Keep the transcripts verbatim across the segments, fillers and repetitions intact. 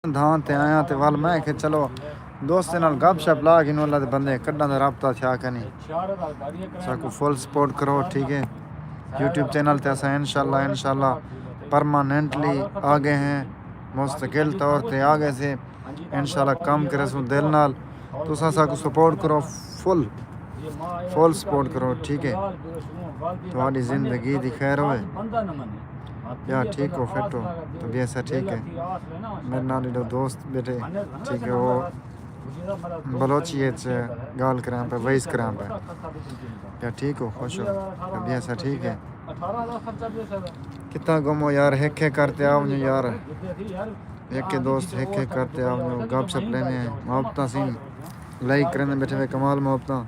دھاں تے آیاں تے ول میں کہ چلو دوستیں نال گپ شپ لا گھنوں، اللہ دے بندے کݙاں دا رابطہ تھیا کھنی۔ ساکوں فل سپورٹ کرو، ٹھیک ہے؟ یوٹیوب چینل تے اساں انشاءاللہ، انشاءاللہ پرماننٹلی آ ڳئے ہیں، مستقل طور تے آ ڳئے سے۔ انشاءاللہ کم کریسوں دل نال۔ تساں ساکوں سپورٹ کرو، فل فل سپورٹ کرو، ٹھیک ہے؟ تہاݙی زندگی دی خیر ہوئے۔ یا ٹھیک ہو، فٹ ہو؟ طبیعت سا ٹھیک ہے؟ میرے نال ایݙو دوست ٻیٹھے، ٹھیک ہے؟ او بلوچی اچ ڳالھ کریاں پئے، وائس کریاں پئے۔ یا ٹھیک ہو، خوش ہو؟ طبیعت سا ٹھیک ہے؟ کتھاں گم ہو یار؟ ہک ہک کر تے آ ونڄو یار۔ ہک ہک دوست ہک ہک کر تے آ ونڄو، گپ شپ لینے ہیں۔ محبتاں سین لائک کریندے ٻیٹھے وے، کمال محبتاں۔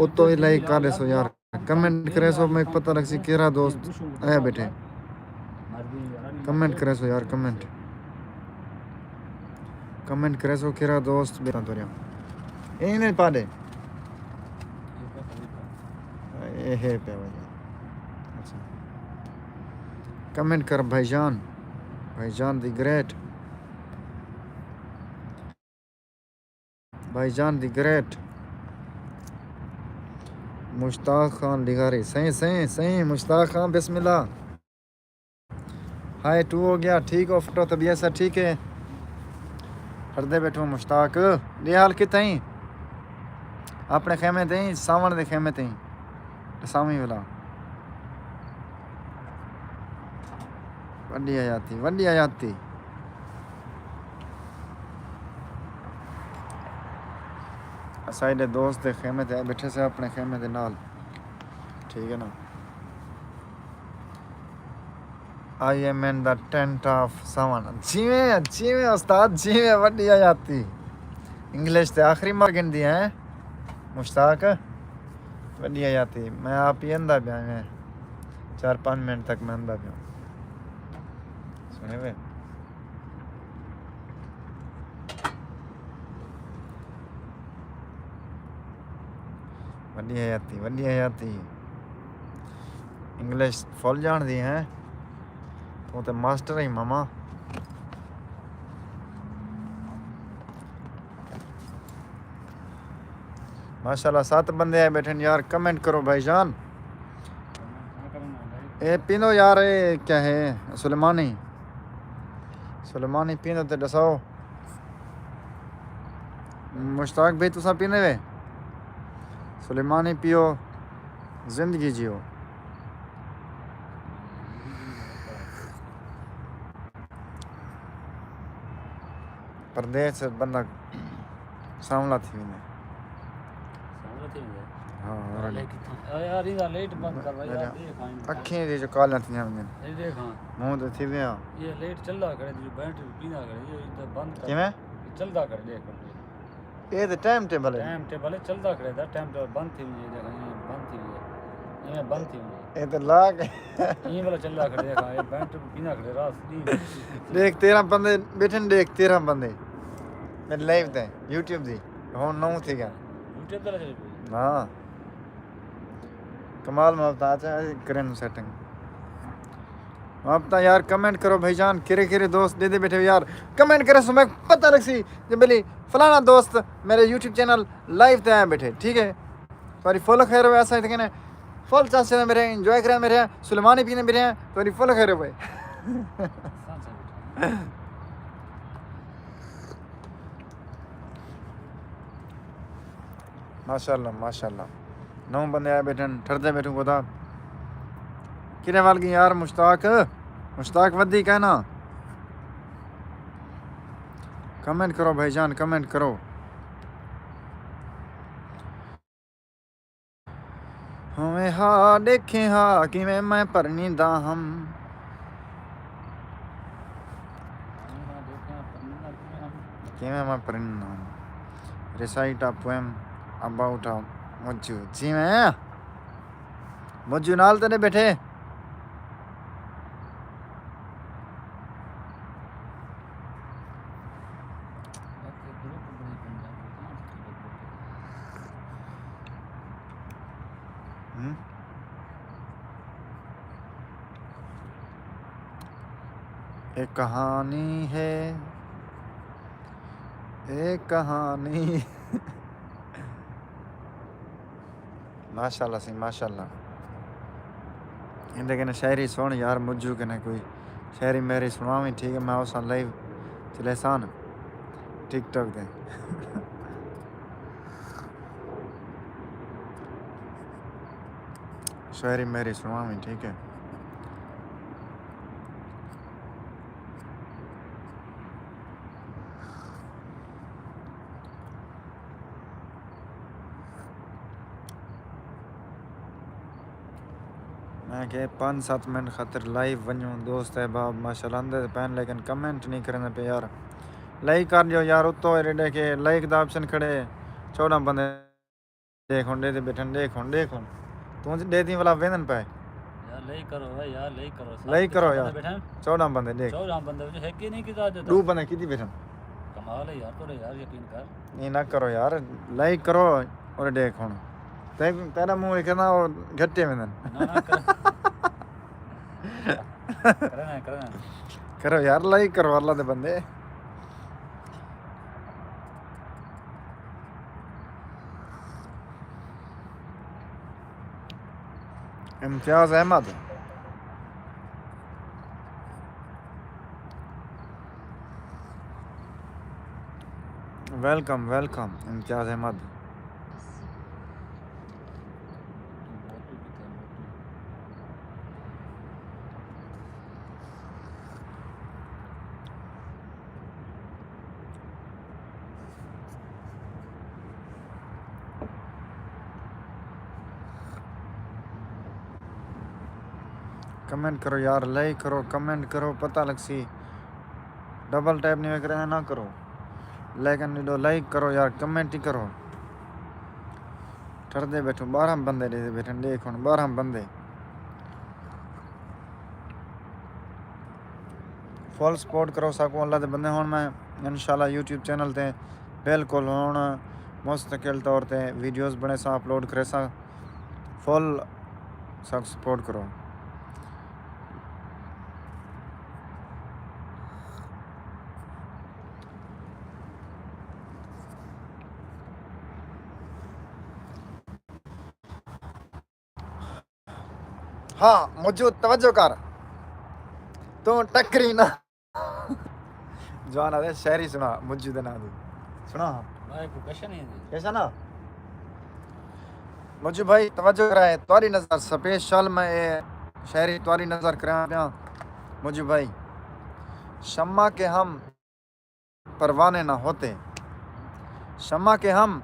اتوں وی لائک کر ݙیسو یار۔ کمنٹ کریسو، میکوں پتہ لڳسی کیڑھا دوست آیا ٻیٹھے۔ کمنٹ کریسو یار، کمنٹ۔ کمنٹ کریسو کیڑھا دوست ٻیٹھا توریا۔ ایں نے پاݙے۔ اے ہے پیا وجہ۔ اچھا۔ کمنٹ کر بھائی جان۔ بھائی جان دی گریٹ۔ بھائی جان دی گریٹ۔ مشتاق خان لغاری۔ سائیں، سائیں، سائیں مشتاق خان، بسم اللہ۔ ہائے ٹو ہو ڳیا، ٹھیک ہو، فٹ ہو؟ طبیعت سا ٹھیک ہے؟ ٹھردے ٻیٹھو مشتاق۔ ݙے حال کتھائیں؟ اپݨے خیمے تے ہیں، ساوݨ دے خیمے تے ہیں۔ ݙساویں ولا۔ وݙی حیاتی، وݙی حیاتی۔ اساݙے دوست دے خیمے تے ٻیٹھے سے، اپݨے خیمے دے نال۔ ٹھیک ہے نا؟ I am in the tent of seven۔ جیویں، جیویں استاد، جیویں۔ وݙی حیاتی۔ انگلش تے آخری مار گھندی ہیں مشتاق۔ وݙی حیاتی۔ میں آپ ہی اندا پیا میں۔ چار پنج منٹ تک میں اندا پیا۔ سݨے وے؟ وݙی حیاتی، وݙی حیاتی۔ انگلش فل ڄاݨدی ہیں؟ توں تے ماسٹر ہیں ماما۔ ماشاءاللہ، ست بندے آئے ٻیٹھن یار، کمنٹ کرو بھائی جان۔ اے پیندو یار، اے کیا ہے؟ سلیمانی۔ سلیمانی پیندو تے ݙساؤ۔ مشتاق بھائی، تساں پیندے وے؟ سلیمانی پیو، زندگی جیو۔ پردیس بندہ سانولا تھی ویندے۔ سانولا تھی ویندے؟ ہاں، اور یار، کتھاں؟ آ یار، ایندا لائٹ بند کر، یار، میرا دیکھ، آئیں۔ اکھیں دی جو کالیاں تھیاں ویندین۔ اے دیکھ، ہاں۔ منہ تے تھی ویا۔ اے لائٹ چلدا کھڑے، جو بیٹری پیندا کھڑے، اے تے بند کر۔ کیویں؟ چلدا کھڑے، دیکھ۔ اے تے ٹائم ٹیبل ہے۔ ٹائم ٹیبل ہے، چلدا کھڑے دا، ٹائم ٹیبل بند تھی ونڄے، دیکھ، ایں بند تھی ونڄے، ایویں بند تھی ونڄے۔ اے تے لا کے۔ ایں والا چلدا کھڑے، دیکھ، اے بیٹری پیندا کھڑے، راس ݙینہہ۔ دیکھ، تیرہ بندے ٻیٹھن، دیکھ، تیرہ بندے۔ میرے لائیو تے، یوٹیوب دی۔ ہݨ نو تھی ڳیا۔ یوٹیوب تے لڳے پئے؟ ہاں۔ کمال محبتاں، اچھا، کرن سیٹنگ۔ محبتاں یار، کمنٹ کرو بھائی جان، کیڑھے کیڑھے دوست ݙیہدے ٻیٹھے ہو یار، کمنٹ کریسو، میکوں پتہ لڳسی جو بھلی فلانا دوست میرے یوٹیوب چینل لائیو تے آئے ٻیٹھے، ٹھیک ہے؟ تہاݙی فل خیر ہوئے، اساں اتھے کنے فل چس چلے ٻیٹھے، انجوائے کرے ٻیٹھے، سلیمانی پیندے ٻیٹھے، تہاݙی فل خیر ہوئے۔ ماشاءاللہ، ماشاءاللہ۔ نو بندے آئے ٻیٹھن، ٹھردے ٻیٹھوں کوتا۔ کیڑھے ول ڳئی یار مشتاق؟ مشتاق ودی کائنا؟ کمنٹ کرو بھائی جان، کمنٹ کرو۔ ہوویں ہا ݙیکھیں ہا کیویں میں پرنیندا ہم۔ کیویں میں پرنیندا ہم۔ Recite a poem about a مجو۔ جیویں مجو نال تے ٻیٹھے۔ ہوں؟ ایک کہانی ہے، اے کہانی۔ ماشاءاللہ سی، ماشاءاللہ۔ اندے کنے شاعری سن یار، مجھو کنے کوئی شاعری میری سناویں، ٹھیک ہے؟ میں اساں لائیو چلیساں ٹک ٹاک تے۔ شاعری میری سناویں، ٹھیک ہے؟ میں کہ پنج ست منٹ خاطر لائیو ونجوں، دوست احباب ماشاءاللہ اندے پین، لیکن کمنٹ نہیں کرنے پہ یار۔ لائک کر دیو یار، اتو ایرے ڈے کے لائک دا آپشن کھڑے، چوڈاں بندے ڈیکھ ہن ڈے تے بیٹھن، ڈیکھ ہن، ڈیکھ ہن۔ توں ڈے تیں والا ویندن پے۔ یار لائک کرو، اے یار لائک کرو، سب لائک کرو کتنے یار۔ بندے بیٹھن؟ چوڈاں بندے ڈیکھ۔ چوڈاں بندے وچ ہک ہی نہیں کیتا اڄ تک۔ ڈو بندے کیتی بیٹھن۔ کمال ہے یار، تھوڑے یار یقین کر۔ نہیں نہ کرو یار، لائک کرو اور ڈیکھ ہن۔ تے تیرا منہ ویکھے نا، او گھٹے ویندن۔ نہ، نہ، کر-، کرنا ہے، کرنا ہے۔ کرو یار، لائک کرو اللہ دے بندے۔ امتیاز احمد۔ ویلکم، ویلکم امتیاز احمد۔ کمنٹ کرو یار، لائک کرو، کمنٹ کرو، پتہ لگ سی۔ ڈبل ٹیپ نہیں کرنا، نہ کرو، لیکن ڈو لائک کرو یار، کمنٹ ہی کرو۔ ٹھردے بیٹھو، بارہ بندے ڈے بیٹھے، دیکھ ہن بارہ بندے۔ فل سپورٹ کرو ساکوں اللہ دے بندے۔ ہن میں انشاءاللہ یوٹیوب چینل تے بالکل ہن مستقل طور تے ویڈیوز بݨیساں، اپلوڈ کریساں۔ فل ساکوں سپورٹ کرو۔ ہاں، مجھو توجہ کر۔ توں ٹکری نہ۔ جوان آدھے شاعری سنا، مجھو دے ناں دی۔ سنا ہاں۔ بھائی، کوئی کوشچن نہیں ہے جی۔ کیسا نا؟ مجھو بھائی، توجہ کرائے، تہاݙی نظر سپیشل میں اے شاعری تہاݙی نظر کراں پیا۔ مجھو بھائی، شمع کے ہم پروانے نہ ہوتے، شمع کے ہم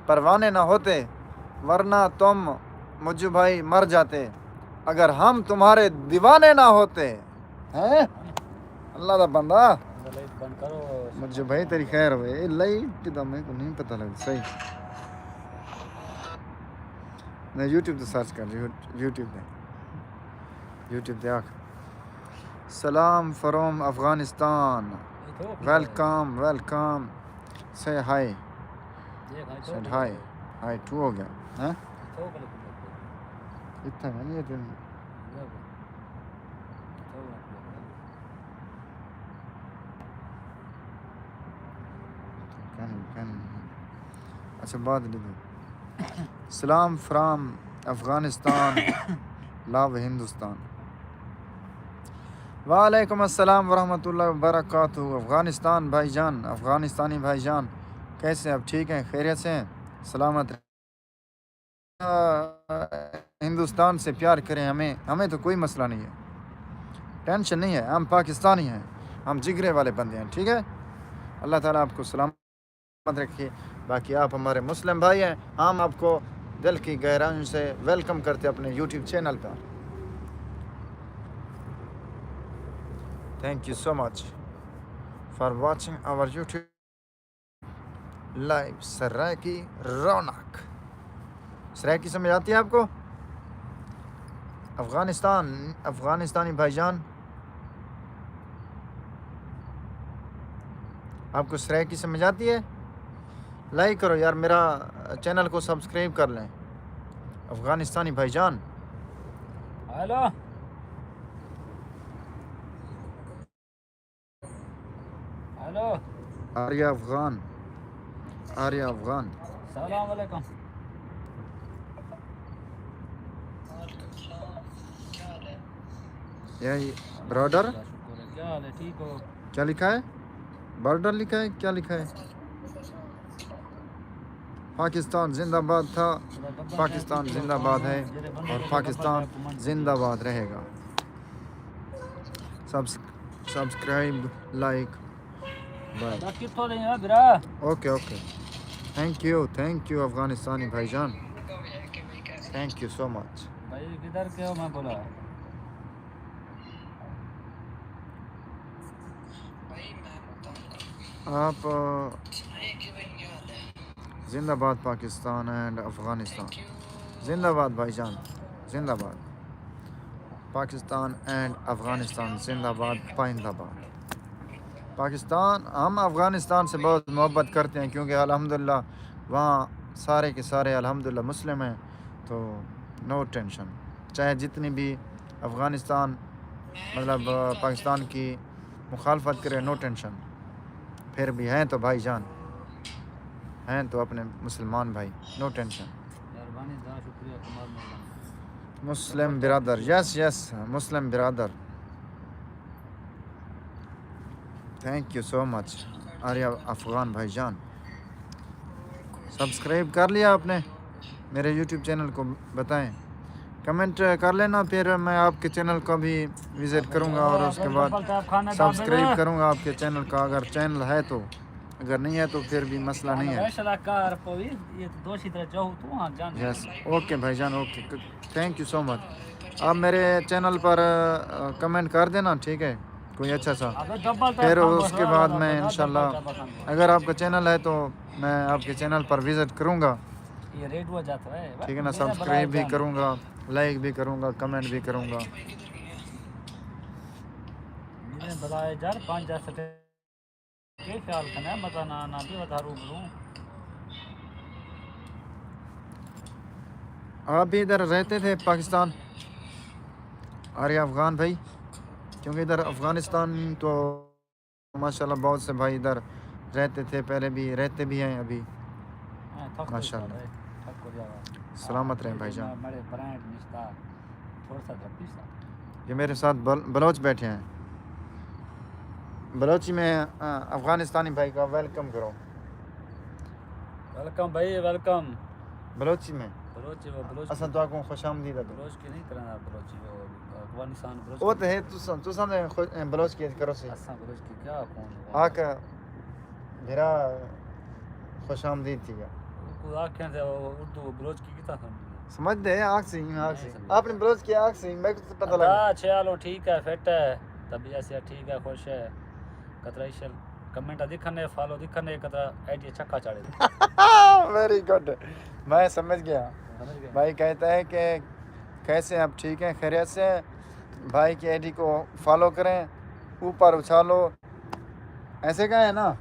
پروانے نہ ہوتے، ورنہ تم مجھو بھائی مر جاتے، اگر ہم تمہارے دیوانے نہ ہوتے۔ ہیں؟ اللہ دا بندہ۔ مجھو بھائی تیری خیر ہوئے۔ اے لائٹ دا میں کو نہیں پتہ لگ صحیح۔ میں یوٹیوب تے سرچ کر، یوٹیوب تے۔ یوٹیوب تے آکھ۔ سلام فروم افغانستان۔ Welcome, welcome. سے ہائی۔ Seed high. ہائی ٹو ہو گیا۔ ہیں؟ اتھا میں نہیں اتھا۔ کہیں، کہیں۔ اچھا، بعد ݙیکھو۔ سلام فرام افغانستان، لو ہندوستان۔ وعلیکم السلام ورحمۃ اللہ وبرکاتہ۔ افغانستان بھائی جان، افغانستانی بھائی جان، کیسے ہیں آپ؟ ٹھیک ہیں؟ خیریت سے ہیں؟ سلامت رہیں۔ ہندوستان سے پیار کریں ہمیں، ہمیں تو کوئی مسئلہ نہیں ہے، ٹینشن نہیں ہے، ہم پاکستانی ہیں، ہم جگرے والے بندے ہیں، ٹھیک ہے؟ اللہ تعالیٰ آپ کو سلامت رکھیے۔ باقی آپ ہمارے مسلم بھائی ہیں، ہم آپ کو دل کی گہرائیوں سے ویلکم کرتے اپنے یوٹیوب چینل پر۔ Thank you so much for watching our YouTube live۔ Saraiki رونق۔ سرائیکی سمجھ آتی ہے آپ کو؟ افغانستان، افغانستانی بھائی جان، آپ کو سرائیکی سمجھ آتی ہے؟ لائک کرو یار، میرا چینل کو سبسکرائب کر لیں۔ افغانستانی بھائی جان۔ ہیلو۔ ہیلو۔ آریا افغان۔ آریا افغان۔ السلام علیکم۔ یہی برادر۔ شکر ہے، کیا حال ہے؟ ٹھیک ہو؟ کیا لکھا ہے؟ برادر لکھا ہے؟ کیا لکھا ہے؟ پاکستان زندہ باد تھا۔ پاکستان زندہ باد ہے اور پاکستان زندہ باد رہے گا۔ Subscribe, like, bye. کتھوں دے ہیں برا؟ Okay okay. Thank you, thank you افغانستانی بھائی جان۔ تھینک یو سو مچ۔ بھائی کدھر کے ہو؟ میں بولا آپ۔ زندہ باد پاکستان اینڈ افغانستان۔ زندہ باد بھائی جان، زندہ باد۔ پاکستان اینڈ افغانستان زندہ باد، پائندہ باد۔ پاکستان، ہم افغانستان سے بہت محبت کرتے ہیں کیونکہ الحمدللہ وہاں سارے کے سارے الحمدللہ مسلم ہیں، تو نو ٹینشن۔ چاہے جتنی بھی افغانستان، مطلب، پاکستان کی مخالفت کرے، نو ٹینشن۔ پھر بھی ہیں تو بھائی جان، ہیں تو اپنے مسلمان بھائی، نو ٹینشن۔ مسلم برادر، یس یس، مسلم برادر۔ تھینک یو سو مچ آریا افغان بھائی جان۔ سبسکرائب کر لیا آپ نے میرے یوٹیوب چینل کو؟ بتائیں، کمنٹ کر لینا، پھر میں آپ کے چینل کو بھی وزٹ کروں گا اور اس کے بعد سبسکرائب کروں گا آپ کے چینل کا، اگر چینل ہے تو، اگر نہیں ہے تو پھر بھی مسئلہ نہیں ہے۔ یس، اوکے بھائی جان، اوکے، تھینک یو سو مچ۔ آپ میرے چینل پر کمنٹ کر دینا، ٹھیک ہے، کوئی اچھا سا، پھر اس کے بعد میں انشاءاللہ، اگر آپ کا چینل ہے تو میں آپ کے چینل پر وزٹ کروں گا، ٹھیک ہے نا، سبسکرائب بھی کروں گا، لائک بھی کروں گا، کمنٹ بھی کروں گا۔ بلائے جار پانچ ہزار سٹے کے خیال کنے مزہ نہ آنا بھی ودھارو بروں۔ آپ بھی ادھر رہتے تھے پاکستان؟ ارے افغان بھائی، کیونکہ ادھر افغانستان تو ماشاءاللہ بہت سے بھائی ادھر رہتے تھے پہلے بھی، رہتے بھی ہیں ابھی۔ ماشاءاللہ۔ سلامت رہیں بھائی جان۔ یہ میرے ساتھ بلوچ بیٹھے ہیں۔ بلوچی میں افغانستانی بھائی کا ویلکم کرو۔ ویلکم بھائی، ویلکم۔ بلوچی میں بلوچی میں بلوچی اساں تو کو خوش آمدید۔ بلوچ کی نہیں کرنا، بلوچی وہ افغانستان بلوچ۔ وہ تو ہے، تساں تساں بلوچ کی کرو سی۔ اساں بلوچ کی کیا کون؟ آ کا میرا خوش آمدید تھی گیا۔ کو آکھیں تے اردو بلوچ کی کتا سمجھ؟ سمجھ دے آکھ سی، آکھ سی۔ اپنے بلوچ کی آکھ سی، میں کو پتہ لگا۔ اچھا، چلو ٹھیک ہے، فٹ ہے، طبیعت سے ٹھیک ہے، خوش ہے۔ کترا ایشل کمنٹ دکھنے، فالو دکھنے، کترا آئی ڈی چھکا چاڑے۔ ویری گڈ، میں سمجھ گیا۔ بھائی کہتا ہے کہ کیسے آپ ٹھیک ہیں، خیریت سے؟ بھائی کی آئی ڈی کو فالو کریں، اوپر اچھالو۔ ایسے کا ہے نا؟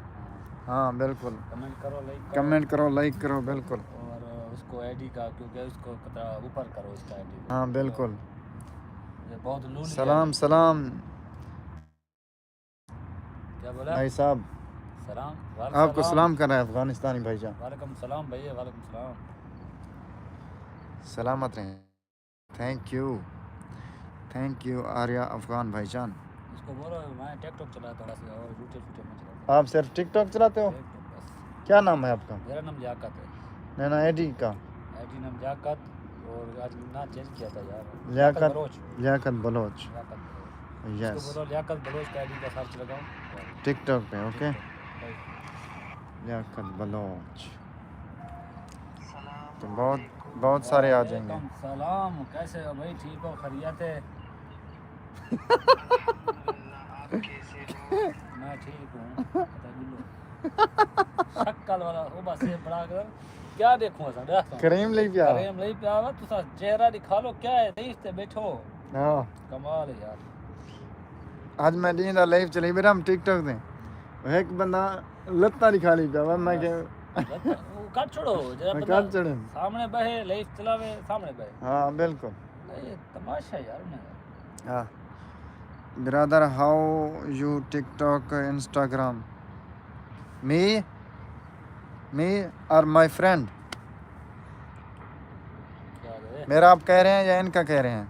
ہاں بالکل۔ کمنٹ کرو، لائک کرو۔ کمنٹ کرو، لائک کرو، بالکل۔ اور اس کو آئی ڈی کا، کیونکہ اس کو کترا اوپر کرو اس کا آئی ڈی۔ ہاں بالکل۔ یہ بہت لولی ہے۔ سلام سلام۔ کیا بولا؟ بھائی صاحب۔ سلام۔ آپ کو سلام کر رہا ہے افغانستانی بھائی جان۔ وعلیکم السلام بھائی، وعلیکم السلام۔ سلامت رہیں۔ تھینک یو، تھینک یو آریا افغان بھائی جان۔ اس کو بولو میں ٹک ٹاک چلاتا ہوں اور یوٹیوب ویڈیو میں چلاتا ہوں۔ آپ صرف ٹک ٹاک چلاتے ہو؟ ٹک ٹاک بس۔ کیا نام ہے آپ کا؟ میرا نام لیاقت ہے۔ نہیں نا، آئی ڈی کا؟ آئی ڈی نام لیاقت اور آج نام چینج کیا تھا یار۔ لیاقت بلوچ۔ لیاقت بلوچ۔ لیاقت بلوچ۔ یس۔ اس کو بولو لیاقت بلوچ کا آئی ڈی کا سرچ لگاؤ۔ ٹک ٹاک پہ، اوکے۔ لیاقت بلوچ۔ تو بہت بہت سارے آ جائیں گے۔ وعلیکم السلام، کیسے ہو بھائی؟ ٹھیک ہو؟ خیریت ہے؟ میں ٹھیک ہوں۔ شکل والا، او بس یہ بڑا کر۔ کیا دیکھوں اساں؟ دیکھ تو۔ کریم لئی پیا۔ کریم لئی پیا وا، تساں چہرہ دکھا لو، کیا ہے؟ ریس تے بیٹھو۔ ہاں۔ کمال ہے یار۔ اج میں ڈینہہ دا لائیو چلائی بیٹھا ہم ٹک ٹاک تے۔ ہک بندہ لتاں دکھا لئی پیا وا، میں کہ لتاں، او کٹ چھوڑو، جڑا میں بندہ کٹ چھوڑے۔ سامنے بہے، لائیو چلاوے، سامنے بہے۔ ہاں، بالکل۔ اے تماشا یار، میں ہاں۔ برادر، ہاؤ یو ٹک ٹاک، انسٹاگرام؟ می؟ Me or my friend? میرا آپ کہہ رہے ہیں یا ان کا کہہ رہے ہیں؟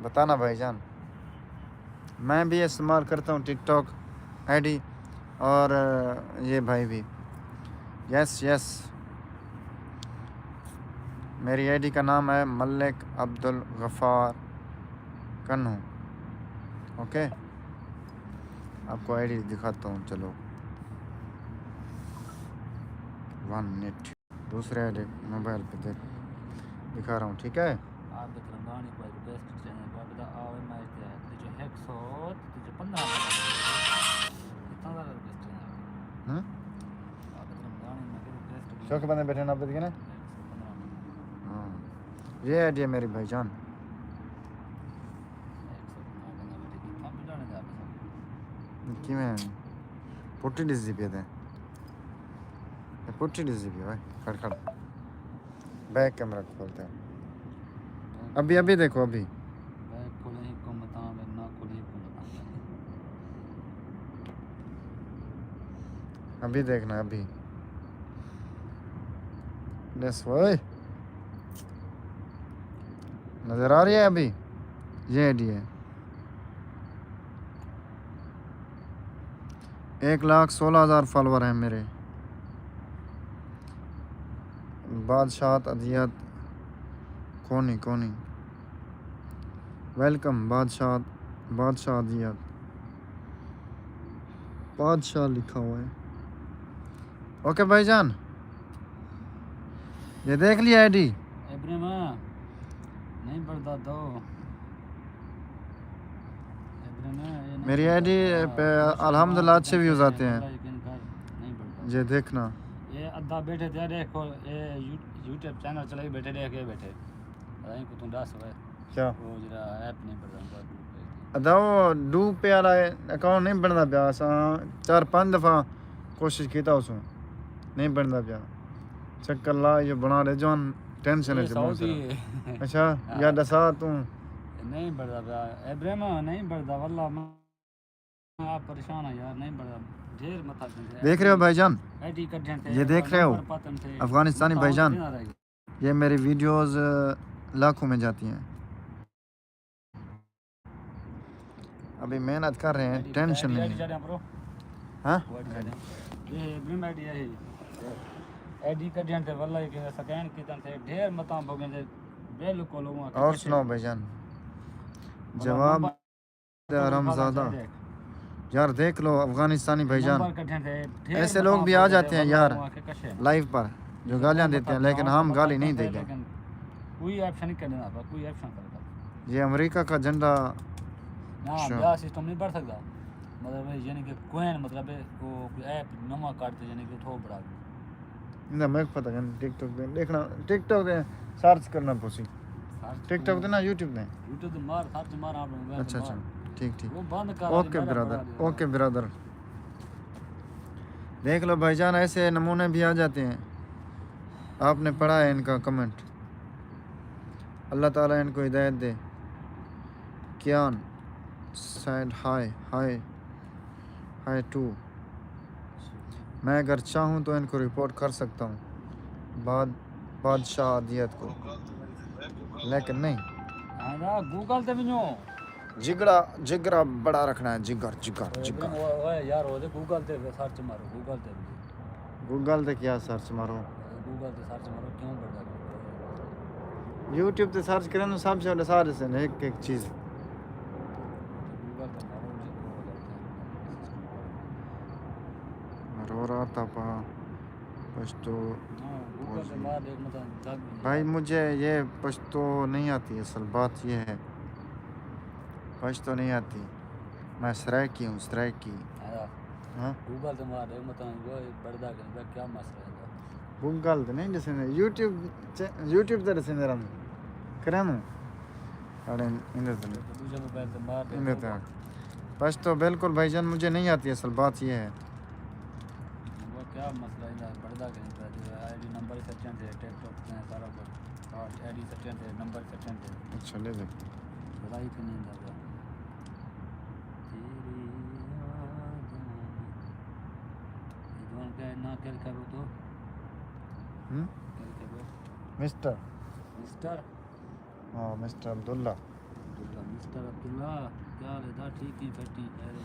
بتانا بھائی جان۔ میں بھی استعمال کرتا ہوں ٹک ٹاک آئی ڈی، اور یہ بھائی بھی۔ یس، یس۔ میری آئی ڈی کا نام ہے ملک عبدالغفار کنو۔ اوکے، آپ کو آئی ڈی دکھاتا ہوں، چلو۔ ون منٹ۔ دوسرے آئی ڈی موبائل پہ دیکھ، دکھا رہا ہوں، ٹھیک ہے؟ آپ کے ترنگانی کوئی ریکویسٹ چاہیے، بابا دا آوے میچ تے آئے، تجھے ایک سو، تجھے پندرہ۔ اتنا زیادہ ریکویسٹ چاہیے۔ ہاں؟ آپ کے ترنگانی میں ریکویسٹ چوک بندے بیٹھے نا، آپ دیکھے نا؟ ایک سو پندرہ۔ ہاں۔ یہ آئی ڈی ہے میری بھائی جان۔ ایک سو پندرہ بندے بیٹھے، کتنا بجانے جا کے سب؟ کیویں؟ پٹی ڈس جی پی تے۔ اے پٹھی ڈسدی پئی اوئے، کھڑ کھڑ۔ بیک کیمرہ کھولتے ہیں۔ ابھی، ابھی دیکھو، ابھی۔ بیک کھولے ہی کم تاں، نہ کھولے ہی کم تاں۔ ابھی دیکھنا، ابھی۔ ڈس اوئے۔ نظر آ رہی ہے ابھی؟ یہ آئی ڈی ہے۔ ایک لاکھ سولہ ہزار فالوور ہیں میرے۔ بادشاہت اذیت کونی، کونی۔ ویلکم بادشاہت، بادشاہ اذیت۔ بادشاہ لکھا ہوا ہے۔ اوکے بھائی جان، یہ دیکھ لیا آئی ڈی۔ ابراہیم، نہیں بڑھتا دو۔ ابراہیم، یہ نہیں میری بڑھتا آئی ڈی دو۔ پہ الحمدللہ اچھے ویوز آتے ہیں۔ اللہ یقین کر، نہیں بڑھتا۔ یہ دیکھنا۔ یہ ادھا بیٹھے تھے، دیکھو، یہ یو-، یوٹیوب چینل چلائی بیٹھے، دیکھ کے بیٹھے۔ پتہ نہیں کتوں ڈس ہوئے۔ کیا؟ وہ جڑا ایپ نہیں بڑھدا، ڈو پے۔ ادا، وہ ڈو پے والا اکاؤنٹ نہیں بندا پیا، اساں چار پنج دفعہ کوشش کیتا، اس نہیں بندا پیا۔ چکر لا، یہ بنا دے جوان، ٹینشن ہے۔ اچھا، ہاں۔ یا ڈسا توں۔ نہیں بڑھدا پیا ابراہیم، نہیں بڑھدا واللہ۔ آپ پریشان ہیں یار، نہیں بڑھدا، ڈھیر متھا کھنڈے۔ دیکھ رہے ہو بھائی جان؟ آئی ڈی کڈھن تھے، یہ دیکھ رہے ہو؟ نمبر پتن تھے، افغانستانی بھائی جان، یہ میری ویڈیوز لاکھوں میں جاتی ہیں۔ ابھی محنت کر رہے ہیں، ٹینشن نہیں ہے۔ ہاں؟ یہ ابراہیم آئی ڈی ہے۔ آئی ڈی کڈھن تھے، واللہ کہ سکین کیتن تھے، ڈھیر متاں بھوگن تھے، بالکل۔ اور سناؤ بھائی جان؟ جواب حرام زادہ۔ یار دیکھ لو افغانستانی بھائی جان، ایسے لوگ بھی آ جاتے ہیں یار لائیو پر جو گالیاں دیتے ہیں، لیکن ہم گالی نہیں دیں گے۔ کوئی ایکشن نہیں کرنا، کوئی ایکشن کرے۔ یہ امریکہ کا جھنڈا۔ نہ، اچھا۔ بیا سسٹم نہیں بڑھ سکتا۔ مطلب یعنی کہ کوئن، مطلب وہ کوئی ایپ نواں کٹ تے یعنی کہ اتھوں بڑھا۔ نہ، میکوں پتہ کائنی، ٹک ٹاک تے ݙیکھݨا، ٹک ٹاک تے سرچ کرݨا پوسی۔ سرچ ٹک ٹاک تے نہ، یوٹیوب تے۔ یوٹیوب تے مار، سرچ مار، آپ۔ اچھا، اچھا، ٹھیک، ٹھیک۔ اوکے برادر، اوکے برادر۔ دیکھ لو بھائی جان، ایسے نمونے بھی آ جاتے ہیں۔ آپ نے پڑھا ہے ان کا کمنٹ۔ اللہ تعالیٰ ان کو ہدایت دے۔ کیان سینڈ ہائے، ہائے، ہائے ٹو۔ میں اگر چاہوں تو ان کو رپورٹ کر سکتا ہوں، باد-، بادشاہ اذیت کو، لیکن نہیں۔ ہاں نا، گوگل تے ونڄو۔ جگڑا، جگرا بڑا رکھنا ہے، جگر، جگر، جگر۔ اوئے، اوئے یار، وہ تے گوگل تے سرچ مارو، گوگل تے ونڄو۔ گوگل تے کیا سرچ مارو؟ گوگل تے سرچ مارو، کیوں بڑھدا گوگل؟ یوٹیوب تے سرچ کرن، سب سے ݙسا ݙسن ہک ہک چیز۔ گوگل تے مارو، میں گوگل تے۔ رو رہا تھا پا پشتو۔ ہاں، گوگل تے مار ݙیکھ، مطلب، لڳ ویندی۔ بھائی، مجھے یہ پشتو نہیں آتی، اصل بات یہ ہے، پشتو نہیں آتی۔ میں سرائیکی ہوں، سرائیکی۔ ہاں۔ ہاں؟ گوگل تے مار ݙے، مطلب، وہ بڑھدا کہ نہیں، کیا مسئلہ ہے؟ گوگل تے نہیں ݙسیندے، یوٹیوب چ-، یوٹیوب تے ݙسیندے رہندے۔ کرن۔ اڑے اندر تے نہیں۔ دوسرے موبائل تے مار ݙے۔ اندر تے۔ پشتو بالکل بھائی جان، مجھے نہیں آتی، اصل بات یہ ہے۔ وہ کیا مسئلہ ہے، بڑھدا کہ نہیں پیا؟ جو آئی ڈی نمبر سچن تھے، ٹک ٹاک تے سارا کچھ۔ آئی ڈی سچن تھے، نمبر سچن تھے۔ اچھا، لے دے۔ بڑائی تو نہیں اندر۔ تیری یاد میں۔ نہ کل کرو تو ہم؟ کل کرو مسٹر مسٹر ہاں مسٹر عبداللہ عبداللہ مسٹر عبداللہ کیا حال ہے؟ ٹھیک ہیں بیٹھے ہیں خیر ہے؟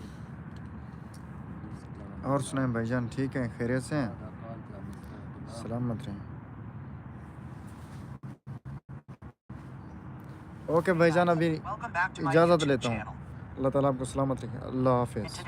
مسٹر اور سنائیں بھائی جان، ٹھیک ہیں؟ خیریت سے ہیں؟ کال کیا مسٹر عبداللہ؟ سلامت رہیں۔ اوکے بھائی جان، ابھی اجازت لیتا ہوں۔ اللہ تعالیٰ آپ کو سلامت رکھے۔ اللہ حافظ۔